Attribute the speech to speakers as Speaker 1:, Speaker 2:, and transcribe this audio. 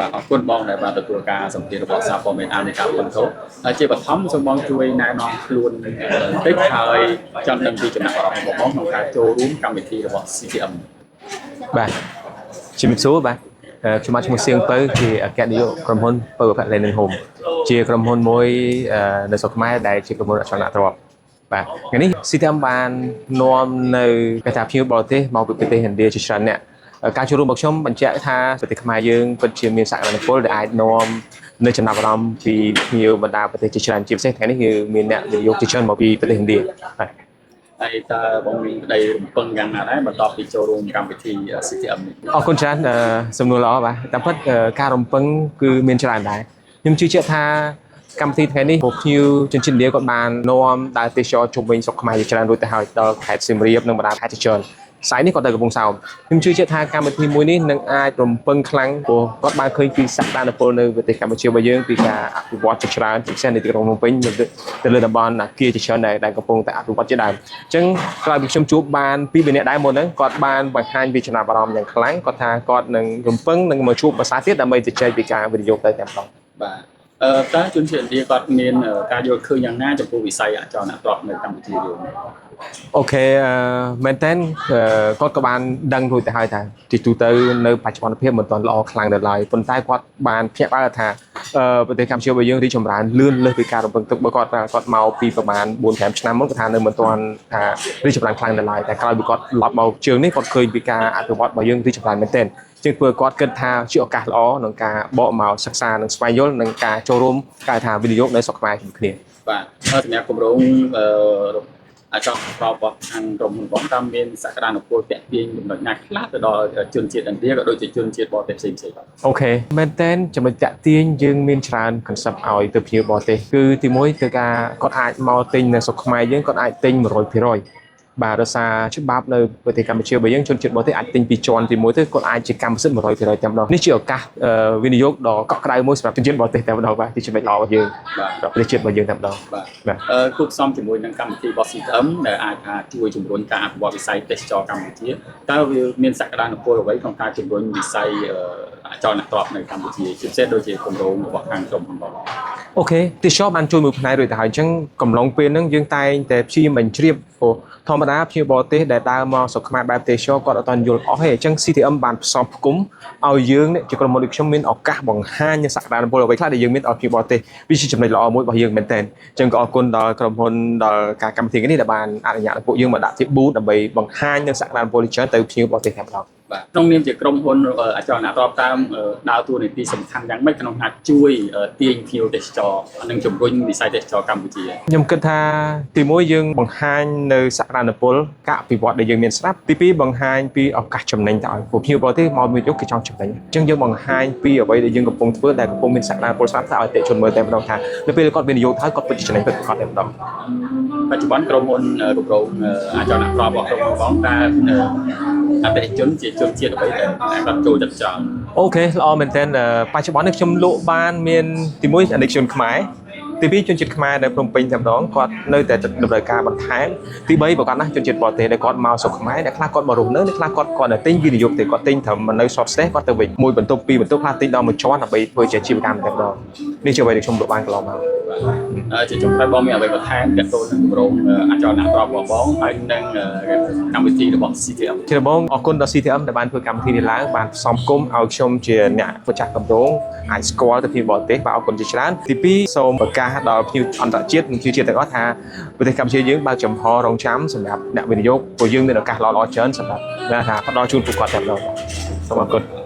Speaker 1: បាទអរគុណបងដែលបានទទួលការសម្ភាសរបស់សារព័ត៌មានអាមេរិកប៉ុនថូហើយជាបឋមសូមបងជួយណែនាំខ្លួនបន្តិចហើយចង់ដឹងពីចំណាប់អារម្មណ៍របស់បងក្នុងការចូលរួមកម្មវិធីរបស់ CTM។
Speaker 2: បាទជំរាបសួរបាទខ្ញុំបាទឈ្មោះសៀងពៅជាអគ្គនាយកក្រុមហ៊ុនពៅផាក់ Land Home ជាក្រុមហ៊ុនមួយនៅស្រុកខ្មែរដែលជាក្រុមហ៊ុនអចលនទ្រព្យបាទថ្ងៃនេះ CTM បាននាំនៅគេថាភ្ញៀវបរទេសមកពីប្រទេសឥណ្ឌាជាច្រើនអ្នកការចូលរួមរបស់ខ្ញុំបញ្ជាក់ថាប្រទេសខ្មែរយើងពិតជាមានសក្តានុពលដែលអាចនាំនៅចំណាប់អារម្មណ៍ពីភ្ញៀវបណ្ដាប្រទេសជាច្រើនជាពិសេសថ្ងៃនេះគឺមានអ្នកវិនិយោគជាច្រើនមកពីប្រទេសឥណ្ឌាបាទ។
Speaker 1: ហើយតើបងមានក្តីរំពឹងយ៉ាងណាដែរបន្ទាប់ពីចូលរួមកម្មវិធី CTM នេះ?
Speaker 2: អរគុណច្រើនសំណួរល្អបាទតាមពិតការរំពឹងគឺមានច្រើនដែរខ្ញុំជឿជាក់ថាកម្មវិធីថ្ងៃនេះពួកភ្ញៀវជនជាតិឥណ្ឌាគាត់បាននាំដើរទេសចរជុំវិញស្រុកខ្មែរជាច្រើនរួចទៅហើយដល់ខេត្តសៀមរាបនិងបណ្ដាខេត្តជាច្រើនស្អែកនេះគាត់ទៅកំពង់សោមខ្ញុំជឿជាក់ថាកម្មវិធីមួយនេះនឹងអាចរំពឹងខ្លាំងព្រោះគាត់បានឃើញពីសក្តានុពលនៅប្រទេសកម្ពុជារបស់យើងពីការអភិវឌ្ឍជាច្រើនជាពិសេសនៅទីក្រុងភ្នំពេញនៅទៅលើតំបន់អាគារជាច្រើនដែលកំពុងតែអភិវឌ្ឍជាដើមអញ្ចឹងក្រោយពីខ្ញុំជួបបានពីរបីនាក់ដែរមុនហ្នឹងគាត់បានបង្ហាញពីចំណាប់អារម្មណ៍យ៉ាងខ្លាំងគាត់ថាគាត់នឹងរំពឹងនឹងមកជួបភាសាទៀតដើម្បីជជែកពីការវិនិយោគទៅតែម្ដង។
Speaker 1: បាទតើជនជាតិឥណ្ឌាគាត់មានការយល់ឃើញយ៉ាងណាចំពោះវិស័យអចលនទ្រព្យនៅកម្ពុជាយើង?
Speaker 2: OK មែនតើគាត់ក៏បានដឹងរួចទៅហើយថាទីទូទៅនៅបច្ចុប្បន្នភាពមិនទាន់ល្អខ្លាំងនៅឡើយប៉ុន្តែគាត់បានភ្ញាក់ផ្អើលថាប្រទេសកម្ពុជារបស់យើងរីកចម្រើនលឿនលើសពីការរំពឹងទុកបើគាត់ថាគាត់មកពីប្រហែល4 5ឆ្នាំមុនគាត់ថានៅមិនទាន់ថារីកចម្រើនខ្លាំងនៅឡើយតែក្រោយពីគាត់ឡប់មកជើងនេះគាត់ឃើញពីការអភិវឌ្ឍរបស់យើងរីកចម្រើនមែនទែនជាងធ្វើគាត់គិតថាជាឱកាសល្អក្នុងការបកមកសិក្សានិងស្វែងយល់និងការចូលរួមការថាវិនិយោគនៅស្រុកខ្មែរជាមួយគ្នា។
Speaker 1: បាទហើយសម្រាប់គម្រោងអចលនទ្រព្យរបស់ខាងក្រុមហ៊ុនបងតើមានសក្តានុពលទាក់ទាញចំណុចណាខ្លះទៅដល់ជនជាតិឥណ្ឌាក៏ដូចជាជនជាតិបរទេសផ្សេងៗបាទ?
Speaker 2: OK មែនតើចំណុចទាក់ទាញយើងមានច្រើន concept ឲ្យទៅភ្ញៀវបរទេសគឺទីមួយគឺការគាត់អាចមកទិញនៅស្រុកខ្មែរយើងគាត់អាចទិញ100%បាទដោយសារច្បាប់នៅប្រទេសកម្ពុជាបើយើងជនជាតិបរទេសអាចទិញពីជាន់ទី1ទៅគាត់អាចជាកម្មសិទ្ធិ100%តែម្ដងនេះជាឱកាសវិនិយោគដ៏កក់ក្ដៅមួយសម្រាប់ជនជាតិបរទេសតែម្ដងបាទជាចំណុចល្អរបស់យើង
Speaker 1: បាទ
Speaker 2: សម្រាប់ប្រទេសជាតិរបស់យើងតែម្ដង។
Speaker 1: បាទ
Speaker 2: បាទ។
Speaker 1: គួបផ្សំជាមួយនឹងកម្មវិធីរបស់ CTM ដែលអាចថាជួយជំរុញការអភិវឌ្ឍវិស័យទេសចរកម្ពុជាតើវាមានសក្តានុពលអ្វីក្នុងការជំរុញវិស័យអចលនទ្រព្យនៅកម្ពុជាជាពិសេសដូចជាគម្រោងរបស់ខាងក្រុមហ៊ុនបង?
Speaker 2: OK ទេសចរបានជួយមួយផ្នែករួចទៅហើយអញ្ចឹងកំឡុងពេលហ្នឹងយើងតែងតែព្យាយាមបញ្ជ្រាបព្រោះធម្មតាភ្ញៀវបរទេសដែលដើរមកស្រុកខ្មែរបែបទេសចរគាត់អត់ទាន់យល់អស់ទេអញ្ចឹង CTM បានផ្សំផ្គុំឲ្យយើងនេះជាក្រុមហ៊ុនដូចខ្ញុំមានឱកាសបង្ហាញនូវសក្តានុពលអ្វីខ្លះដែលយើងមានឲ្យភ្ញៀវបរទេសវាជាចំណុចល្អមួយរបស់យើងមែនទែនអញ្ចឹងក៏អរគុណដល់ក្រុមហ៊ុនដល់ការកម្មវិធីនេះដែលបានអនុញ្ញាតឲ្យពួកយើងមកដាក់ជា booth ដើម្បីបង្ហាញនូវសក្តានុពលនេះច្រើនទៅភ្ញៀវបរទេសតែម្ដង។
Speaker 1: បាទក្នុងនាមជាក្រុមហ៊ុនអចលនទ្រព្យតាមដើរតួនាទីសំខាន់យ៉ាងម៉េចក្នុងការជួយទាញភ្ញៀវទេសចរនិងជំរុញវិស័យទេសចរកម្ពុជា?
Speaker 2: ខ្ញុំគិតថាទីមួយយើងបង្ហាញនៅសក្តានុពលការអភិវឌ្ឍដែលយើងមានស្រាប់ទីពីរបង្ហាញពីឱកាសចំណេញទៅឲ្យពួកភ្ញៀវបរទេសមកមួយយកគេចង់ចំណេញអញ្ចឹងយើងបង្ហាញពីអ្វីដែលយើងកំពុងធ្វើដែលកំពុងមានសក្តានុពលស្រាប់ទៅឲ្យអតិថិជនមើលតែម្ដងថានៅពេលគាត់វិនិយោគហើយគាត់ពិតជាចំណេញពិតប្រាកដតែម្ដង។
Speaker 1: បច្ចុប្បន្នក្រុមហ៊ុនគម្រោងអចលនទ្រព្យរបស់ក្រុមហ៊ុនបងតើអតិថិជនជាជនជាតិអ្វីដែលគាត់ចូលចិត្តច្រើន?
Speaker 2: OK ល្អមែនទែនបច្ចុប្បន្ននេះខ្ញុំលក់បានមានទីមួយអតិថិជនខ្មែរទីពីរជនជាតិខ្មែរនៅភ្នំពេញតែម្ដងគាត់នៅតែតម្រូវការបន្ថែមទី3ប្រកាសណាស់ជនជាតិបរទេសដែលគាត់មកស្រុកខ្មែរអ្នកខ្លះគាត់មករស់នៅអ្នកខ្លះគាត់គាត់តែទិញវិនិយោគទេគាត់ទិញត្រឹមនៅ short stay គាត់ទៅវិញមួយបន្ទប់ពីរបន្ទប់ខ្លះទិញដល់មួយជាន់ដើម្បីធ្វើជាអាជីវកម្មតែម្ដងនេះជាអ្វីដែលខ្ញុំលក់បានកន្លងមក។
Speaker 1: បាទជាចុងក្រោយបងមានអ្វីបន្ថែមទាក់ទងនឹងគម្រោងអចលនទ្រព្យរបស់បងហើយនិងកម្មវិធីរបស់ CTM?
Speaker 2: ជាដំបូងអរគុណដល់ CTM ដែលបានធ្វើកម្មវិធីនេះឡើងបានផ្សំផ្គុំឲ្យខ្ញុំជាអ្នកម្ចាស់គម្រោងអាចស្គាល់ទៅភ្ញៀវបរទេសបាទអរគុណជាច្រើនទីពីរសូមប្រកាសដល់ភ្ញៀវអន្តរជាតិនិងភ្ញៀវជាតិទាំងអស់ថាប្រទេសកម្ពុជាយើងបើកចំហរងចាំសម្រាប់អ្នកវិនិយោគព្រោះយើងមានឱកាសល្អៗច្រើនសម្រាប់ថាផ្ដល់ជូនពួកគាត់តែម្ដងសូមអរគុណ។